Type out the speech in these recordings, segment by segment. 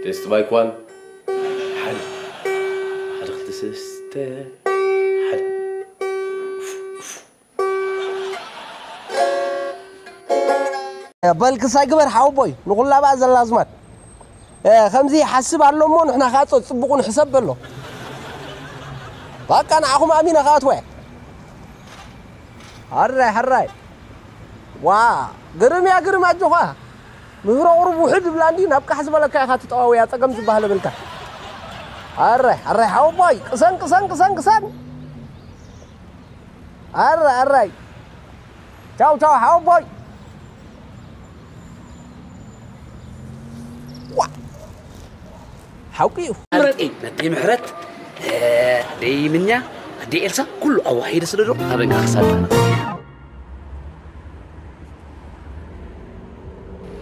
ቴስት ማይክ ዋን። ሓደ ሓደ ክልተ ሰለስተ። ሓደ በል ክሳይ ግበር ሓወቦይ ንኹላ ብኣ ዘላ ኣዝማድ። ከምዚ ይሓስብ ኣሎ እሞ ንሕና ከዓ ጸጽብቑ ንሕሰብ በሎ። በቃ ንዓኹም ኣሚነ ክኣትወ። ሕራይ ሕራይ። ዋ ግርም እያ ግርም ኣጆኻ። ምህሮ ቁሩብ ውሕድ ይብላ እንዲ ናብ ቃሕ ዝበለካ ኢኻ ትጠዋውያ ጸገም ዝበሃል የብልካ። ሕራይ ሕራይ ሓወቦይ ቅሰን ቅሰን ቅሰን ቅሰን። ኣረ ኣራይ ቻው ቻው ሓወቦይ። ዋ ሓቂ እዩ። ምረጢ ነደይ ምሕረት፣ ነደይ ምንያ፣ ኣደይ ኤልሳ ኩሉ ኣዋሂደ ስለ ዶ ኣበንካ ክሳብ።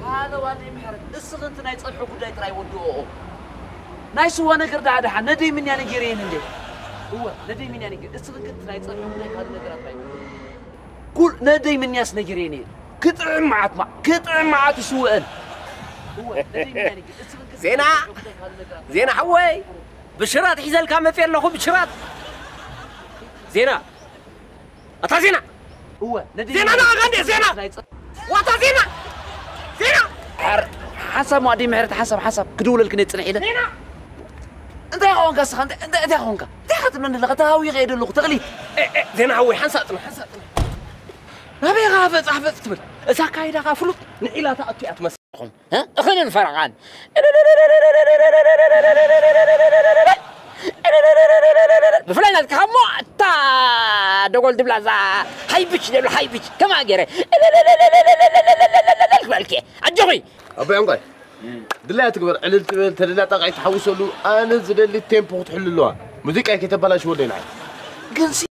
ሃሎ ኣደይ ምሕረት፣ እስኺ እቲ ናይ ጸብሒ ጉዳይ ጥራይ ወድኦኦ። ናይ ስዋ ነገር ደኣ ደሓን ነደይ ምንያ ነጊረየን እንዴ? እወ ነደይ ምንያ ነጊር፣ እስኺ ግን እቲ ናይ ጸብሒ ጉዳይ ካልእ ነገራት ጥራይ ወድኦኦ። ኩል ነደይ ምንያስ ነጊረየን እየ። ክጥዕም መዓት ማ ክጥዕም መዓት ይስውአን። እወ ነደይ ምንያ ነጊር፣ እስኺ ግን እቲ ዜና! ናይ ጸብሒ ጉዳይ ካልእ ነገራት ጥራይ ዜና ሓወይ ብሽራት ሒዘልካ መፅየ ኣለኹ ብሽራት። ዜና ኣታ ዜና እወ ነደይ ዜና ምንያ ናባኻ እንዴ ዜና ናይ ጸ- ዋታ ዜና ዜና ሓር ሓሳብ ማዲ ምሕረት ሓሳብ ሓሳብ ክድውለልክ ነይ ጽንሕ ኢለ ዜና እንታይ ኾንካ ስኻ እንታይ እንታይ እንታይ ኾንካ እንታይ ክትብለኒ ኣለኻ ተሃዊ ከይደ ኣለኹ ተቕሊት ዜና ሓወይ ሓንሳእ ጥነ ሓንሳእ ጥነ ናበይ ኢኻ ፈፃሕ ፈፅ ትብል እዛ ኣካይዳኻ ፍሉጥ ንዒላ ትኣቱ እያ ትመስል እኽልን ፈረቓን ብፍላይ ናትካ እሞ እታ ደጎል ድብላ እዛ ሃይብች ደብላ ሃይብች ከማ ገይረ ክበልክ ኣጆኺ ኣቦይ ዕንቋይ ድላያ ትግበር ዕልል ትብል ተደላጣቃይ ትሓውሰሉ ኣነ ዝደሊ ቴምፖ ክትሕሉ ኣለዋ ሙዚቃ ከይተባላሽ ወደይ ንዓይ ግን ሲ